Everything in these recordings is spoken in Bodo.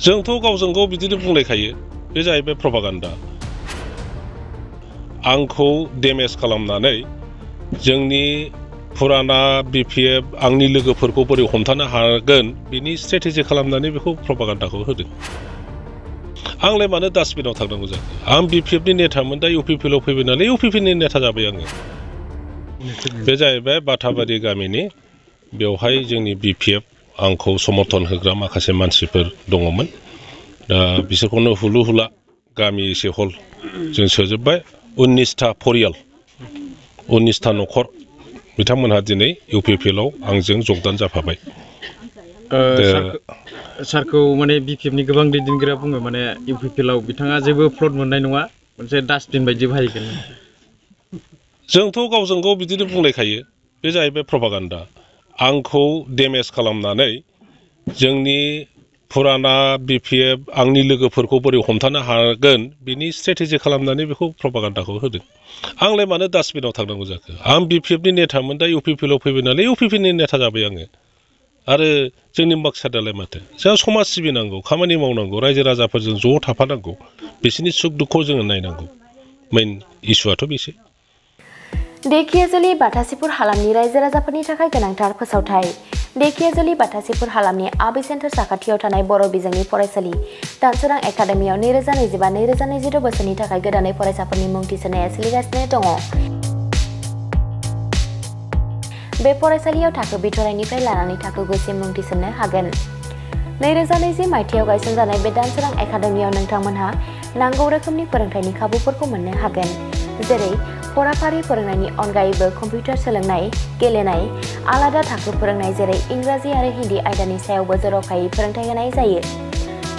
जोंथ' गावजों गाव बिदिनो बुंलायखायो बे जाहैबाय प्रपागान्डा आंखौ डेमेज खालामनानै जोंनि फुराना बिपिएफ आंनि लोगोफोरखौ बोरै हमथानो हागोन बिनि स्ट्रेटेजि खालामनानै बेखौ प्रपागान्डाखौ होदों आंलाय मानो डास्टबिनाव थांनांगौ जाखो आं बिपिएफनि नेतामोन दा इउपिपिएलआव फैबाय नालाय इउपिपिनि नेता जाबाय आङो बे जाहैबाय बाथाबारि गामिनि बेवहाय जोंनि बिपिएफ आंखौ समर्थन होग्रा माखासे मानसिफोर दङमोन दा बिसोरखौनो हुलु हुला गामि एसे हल जों सोजोबबाय 19टा परियाल 19टा न'खर बिथांमोनहा दिनै इउपिपिएलआव आंजों जगदान जाफाबाय सारखौ माने बिपिएफनि गोबां दैदेनगिरिया बुङो माने इउपिपिएलआव बिथाङा जेबो फ्लट मोननाय नङा मोनसे डास्टबिन बायदि बाहायगोन जोंथ' गावजों गाव बिदिनो बुंलायखायो बे जाहैबाय प्रपागान्डा आंखौ डेमेज खालामनानै जोंनि फुराना बिपिएफ आंनि लोगोफोरखौ बोरै हमथानो हागोन बिनि स्ट्रेटेजि खालामनानै बेखौ प्रपागान्डाखौ होदों आंलाय मानो डास्टबिनाव थांनांगौ जाखो आं बिपिएफनि नेतामोन दा इउपिपिएलआव फैबाय नालाय इउपिपिनि नेता जाबाय आङो आरो जोंनि माकसादालाय माथो जोंहा समाज सिबिनांगौ खामानि मावनांगौ रायजो राजाफोरजों ज' थाफानांगौ बिसोरनि सुख दुखखौ जोङो नायनांगौ मेइन इस्युआथ' बेसो देखियाजुलि बाथासिपुर हालामनि रायजो राजाफोरनि थाखाय गोनांथार फोसावथाय देखियाजुलि बाथासिपुर हालामनि आबै सेन्टार साखाथियाव थानाय बर' बिजोंनि फरायसालि दानसोरां एकाडेमियाव 2025-2026 बोसोरनि थाखाय गोदानै फरायसाफोरनि मुं थिसननाया सोलिगासिनो दङ बे फरायसालियाव थाखो बिथराइनिफ्राय लानानै थाखो गुसिम मुं थिसननो हागोन 2020 मायथाइयाव गायसनजानाय बे दानसोरां एकाडेमियाव नोंथांमोनहा नांगौ रोखोमनि फोरोंथायनि खाबुफोरखौ मोननो हागोन जेरै फराफारि फोरोंनायनि अनगायैबो कम्पिउटार सोलोंनाय गेलेनाय आलादा थाखो फोरोंनाय जेरै इंराजि आरो हिन्दी आयदानि सायावबो जर'खायै फोरोंथाय होनाय जायो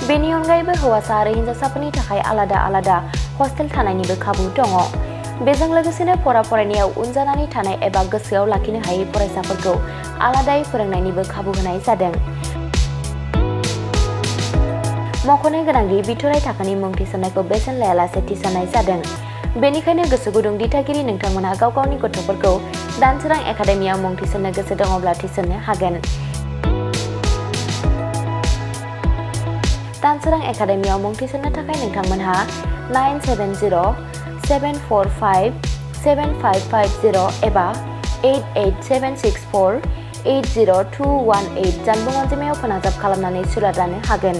बेनि अनगायैबो हौवासा आरो हिन्जावसाफोरनि थाखाय आलादा आलादा हस्टेल थानायनिबो खाबु दङ बेजों लोगोसेनो फरायनायाव उन जानानै थानाय एबा गोसोआव लाखिनो हायै फरायसाफोरखौ आलादायै फोरोंनायनिबो खाबु होनाय जादों मख'नो गोनांदि बिथराइ थाखोनि मुं थिसननायखौ बेसेन लायालासे थिसननाय जादों बेनिखायनो गोसो गुदुं दिथागिरि नोंथांमोनहा गाव गावनि गथ'फोरखौ दानसोरां एकाडेमियाव मुं थिसननो गोसो दङब्ला थिसननो हागोन दानसोरां एकाडेमियाव मुं थिसननो थाखाय नोंथांमोनहा 9707457550 एबा 88764802118 जानबुं अनजिमायाव फोनांजाब खालामनानै सुलाद लानो हागोन